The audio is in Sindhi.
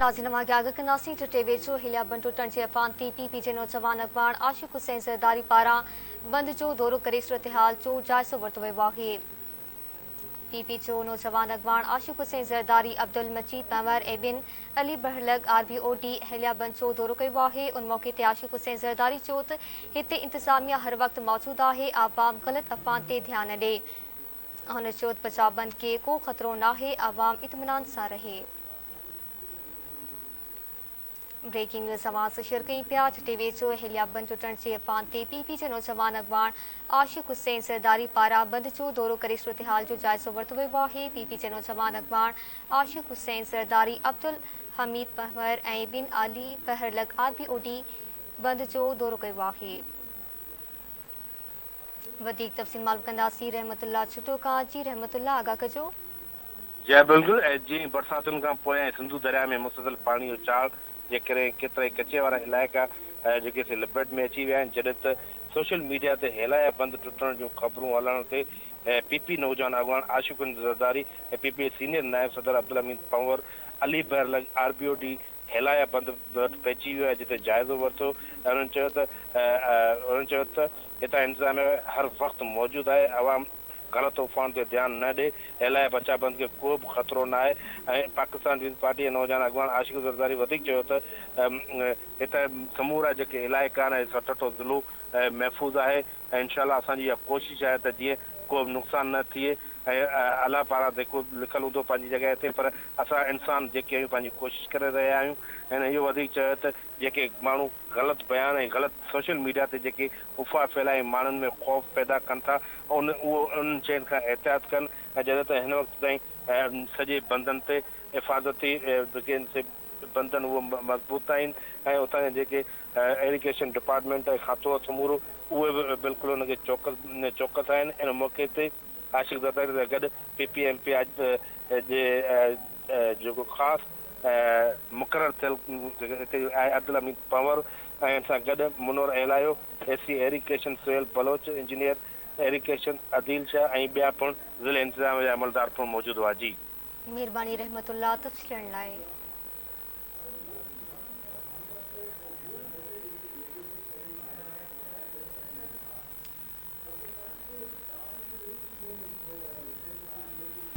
ناظرين اوهان کي آگاهه ڪنداسين ٺٽي ويجهو هيليا بند ٽٽڻ جي افواهن تي پي پي جي نوجوان اڳواڻ عاشق حسين زرداري پاران بند جو دورو ڪري صورتحال جو جائزو ورتو ويو آهي. پي پي جو نوجوان اڳواڻ عاشق حسين زرداري، عبدالمجيد پنهور ۽ ٻين علي بحر لڳ آر بي او ڊي هيليا بند جو دورو ڪيو آهي. ان موقعي تي عاشق حسين زرداري چيو ته هتي انتظاميا هر وقت موجود آهي، عوام غلط افواهن تي ڌيان نه ڏي. هن چيو ته بچاء بند کي ڪو خطرو ناهي، عوام اطمينان سان رهي. بريڪنگ نيوز اوهان سان شيئر ڪيون پيا ٺٽي ويجهو هيليا بند ٽٽڻ جي افواهن تي پي پي جي نوجوان اڳواڻ عاشق حسين زرداري پاران بند جو دورو ڪري صورتحال جو جائزو ورتو ويو آهي پي پي جي نوجوان اڳواڻ عاشق حسين زرداري عبدالحميد پنهور ۽ ٻين علي بحر لڳ آر بي او ڊي بند جو دورو ڪيو آهي وڌيڪ تفصيل معلوم ڪنداسين رحمت الله ڇٽو کان جي رحمت الله آگاهه ڪجو. جي بلڪل جيئن برساتن کان پوء ۽ سنڌو درياء ۾ مسلسل پاڻي جو چاڙهه جي ڪري ڪيترائي ڪچي وارا علائقا جيڪي سي لپيٽ ۾ اچي ويا آهن جڏهن ته سوشل ميڊيا تي هيلايا بند ٽٽڻ جون خبرون هلڻ تي پي پي نوجوان اڳواڻ Ashiq Hussain Zardari ۽ P P senior نائب صدر عبدالحميد پنهور علي بحر لڳ آر بي او ڊي هيلايا بند وٽ پهچي ويو آهي جتي جائزو ورتو ۽ انهن چيو ته انهن چيو ته هتان انتظاميا هر وقت موجود آهي عوام غلط افواهن تي ڌيان نه ڏي، ايلائي بچاء بند کي ڪو به خطرو ناهي ۽ پاڪستان پيپلز پارٽي جي نوجوان اڳواڻ عاشق زرداري وڌيڪ چيو ته هتي سمورا جيڪي علائقا آهن ۽ ٺٽو ضلعو محفوظ آهي ۽ انشاء الله اسان جي اها ڪوشش آهي ته جيئن ڪو به نقصان نه ٿئي ۽ الله پاران جيڪو لکيل هوندو پنهنجي جڳهه تي پر اسان انسان جيڪي آهيون پنهنجي ڪوشش ڪري رهيا آهيون ۽ اهو وڌيڪ چيو ته جيڪي ماڻهو غلط بيان ۽ غلط سوشل ميڊيا تي جيڪي افواهه ڦهلائي ماڻهن ۾ خوف پيدا ڪن ٿا ان اهو انهن شين کان احتياط ڪن ۽ جڏهن ته هن وقت تائين سڄي بندن تي حفاظتي جيڪي آهن سي بندن اهو مضبوط آهن ۽ اتان جا جيڪي ايريگيشن ڊپارٽمينٽ ۽ کاتو آهي سمورو اهي به بلڪل ان کي چوڪس چوڪس آهن ان موقعي تي عاشق زرداري سان گڏ پي پي ايم پي جي جيڪو خاص مقرر ٿيل هتي آهي عبدالحميد پنهور ۽ ان سان گڏ Munawar Elayo, A C irrigation Sohail Baloch, engineer irrigation Adeel Shah ۽ ٻيا پڻ ضلعي انتظاميه جا عملدار پڻ موجود هئا. جي. مھرباني رحمت الله تفصيل ڏيڻ لاء.